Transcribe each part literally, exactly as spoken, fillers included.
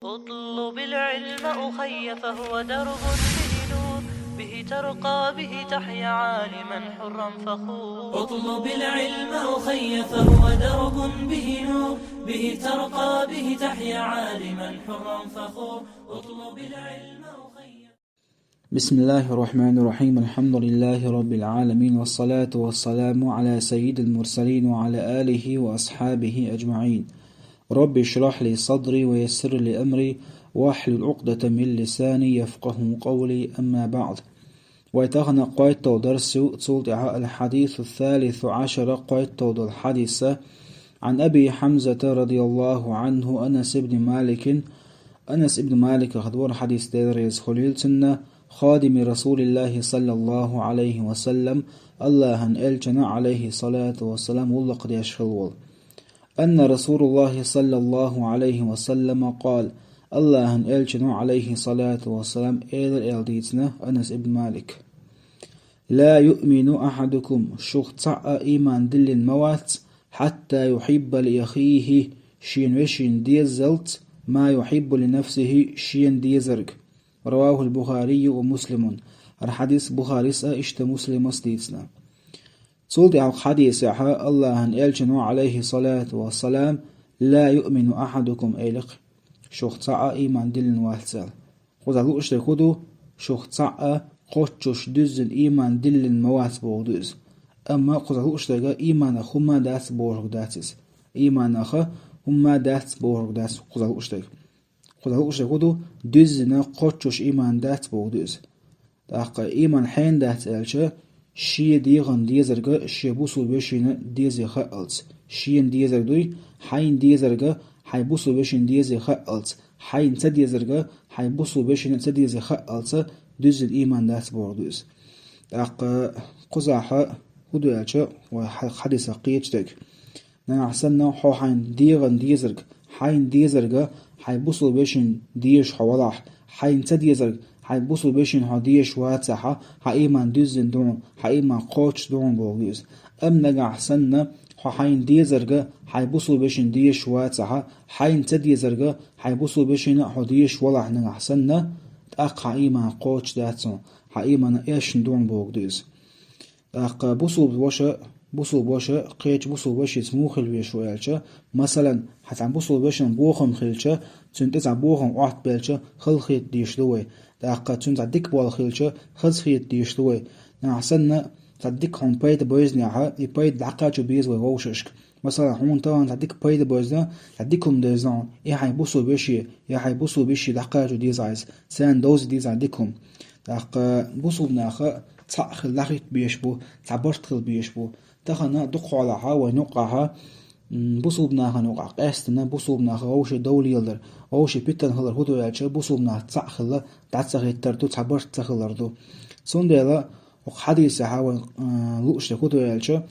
اطلب العلم أخي فهو درب به نور، به ترقى به تحيا عالما حرا فخور. اطلب العلم أخي فهو درب به نور، به ترقى به تحيا عالما حرا فخور. اطلب العلم أخي. بسم الله الرحمن الرحيم. الحمد لله رب العالمين، والصلاة والسلام على سيد المرسلين وعلى آله وأصحابه أجمعين. رب اشرح لي صدري ويسر لي أمري واحلل عقدة من لساني يفقه قولي. أما بعد. Вай тахана кхойттал дарс ю, цул тӀаьхьа الحديث الثالث عشر, кхойттал дола хьадис. عن أبي حمزة رضي الله عنه أنس بن مالك. Анас ибн Маликах дора хьадис, Дела реза хуьлийла цунна, خادم رسول الله صلى الله عليه وسلم, Аллахьан элчана, عليه الصلاة والسلام, гӀуллакх деш хилла волу. أن رسول الله صلى الله عليه وسلم قال, Аллахьан элчано, عليه الصلاة والسلام, элира аьлла дийцина Анас ибн Малик: لا يؤمن أحدكم, шух цхьаъ а ийман диллина ма вац, حتى يحب لأخيه, шен вешина деззалц, ما يحب لنفسه, шена дезарг. رواه البخاري ومسلم. ХӀара хьадис Бухарис а, иштта Муслимас дийцина. Цул тӀаьхьа хьадисехь Аллахьан элчано, عليه الصلاة والسلام, لا يؤمن أحدكم элира, шух цхьаъ а ийман диллина вац аьлла. Кхузахь лууш дерг хӀун ду? Шух цхьаъ а кхоччуш дуьззина ийман диллина ма вац бохург ду иза. Амма кхузахь лууш дерг ийманах хӀумма дац бохург дац иза. Ийманах хӀумма дац бохург дац кхузахь лууш дерг. Кхузахь лууш дерг хӀун ду? Дуьззина кхоччуш ийман дац бохург ду иза. ТӀаккха ийман хьенан дац аьлча, шен дегӀан дезарг шен бусулба вешина дезе хаалц. Шена дезарг дуй, хьайна дезарг хьайн бусулба вешина дезе хаалц. Хьайна ца дезарг хьайн бусулба вешина ца дезе хаалц, дуьззина ийман дац бохург ду иза. ТӀаккха кхузахь хӀун ду аьлча, вай хьа-, хьадисах кхеташ дерг. Нагахь санна хьо хьайн дегӀан дезарг, хьайна дезарг хьайн бусулба вешина дезаш хьо валахь, хьайна ца дезарг хьайн бусулба вешина хьо дезаш вацахь, хьан ийман дуьззина ду хьуна, хьан ийман кхоччуш ду хьуна бохург ду иза. Амма нагахь санна хьо хьайна дезарг хьайн бусулба вешина дезаш вацахь, хьайна ца дезарг хьайн бусулба вешина хьо дезаш валахь нагахь санна, тӀаккха хьан ийман кхоччуш дац хьуна, хьан ийман эшна ду хьуна бохург ду иза. ТӀаккха бусулба ваша, бусулба ваша кхечу бусулба вешица муха хила везаш ву аьлча, масалан, хьан цхьана бусулба вешина бохам хилча, цуьнан тӀе цхьа бохам Ӏоттабелча, хала хета дезаш ду вай. ТӀаккха цуьнан цхьа дика болх хилча, хаза хета дезаш ду вай. Нагахь санна, цхьа дика хьуна пайда бевзинехь, и пайда дӀакхачо беза вай вовшашка. Масалан, хьуна тахана цхьа дика пайда бевзина, цхьа дика хӀума девзина хьуна, и хьайн бусулба веше, я хьайн бусулба йише дӀакхачо деза хьайса, царна довза деза хьан дика хӀума. ТӀаккха бусулба наха цхьаъ хила дӀахӀитта безаш бу, цхьа барт хила безаш бу. Тахана дукхахьолахь вайн юккъахь, м, бусулба нахана юкъахь къаьстина, бусулба наха вовше дов леладар, вовше питана хилар хӀун ду аьлча, бусулба нах цхьаъ хила дӀа ца хӀиттар ду, цхьа барт ца хилар ду. Цундела хӀокху хьадисехь вайн, а, лууш дерг хӀун ду аьлча,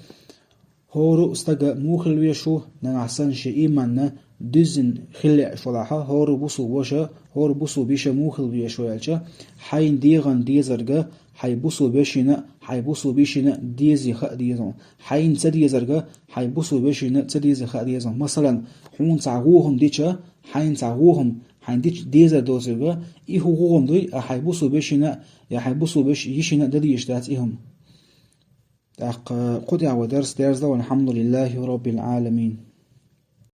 хӀора а стага муха хила везаш ву, нагахь санна шен ийманна дуьззина хила лаьаш валахь, хӀора а бусулба ваша, хӀора а бусулба йиша муха хила везаш ву аьлча, хьайн дегӀан дезарг хьайн бусулба вешина, хьайн бусулба йишина дезе хаа деза хьуна. Хьайна ца дезарг хьайн бусулба вешина ца дезе хаа деза хьуна. Масалан, хьуна цхьа гӀо хӀума дича, хьайна цхьа гӀо хӀума хьайна дича дезар доцург, и хӀун гӀо хӀума дуй, а хьайн бусулба вешина, я хьайн бусулба веш-, йишина дан дезаш дац и хӀума. ТӀаккха кху тӀехь вай дарс дерзадо, والحمد لله رب العالمين.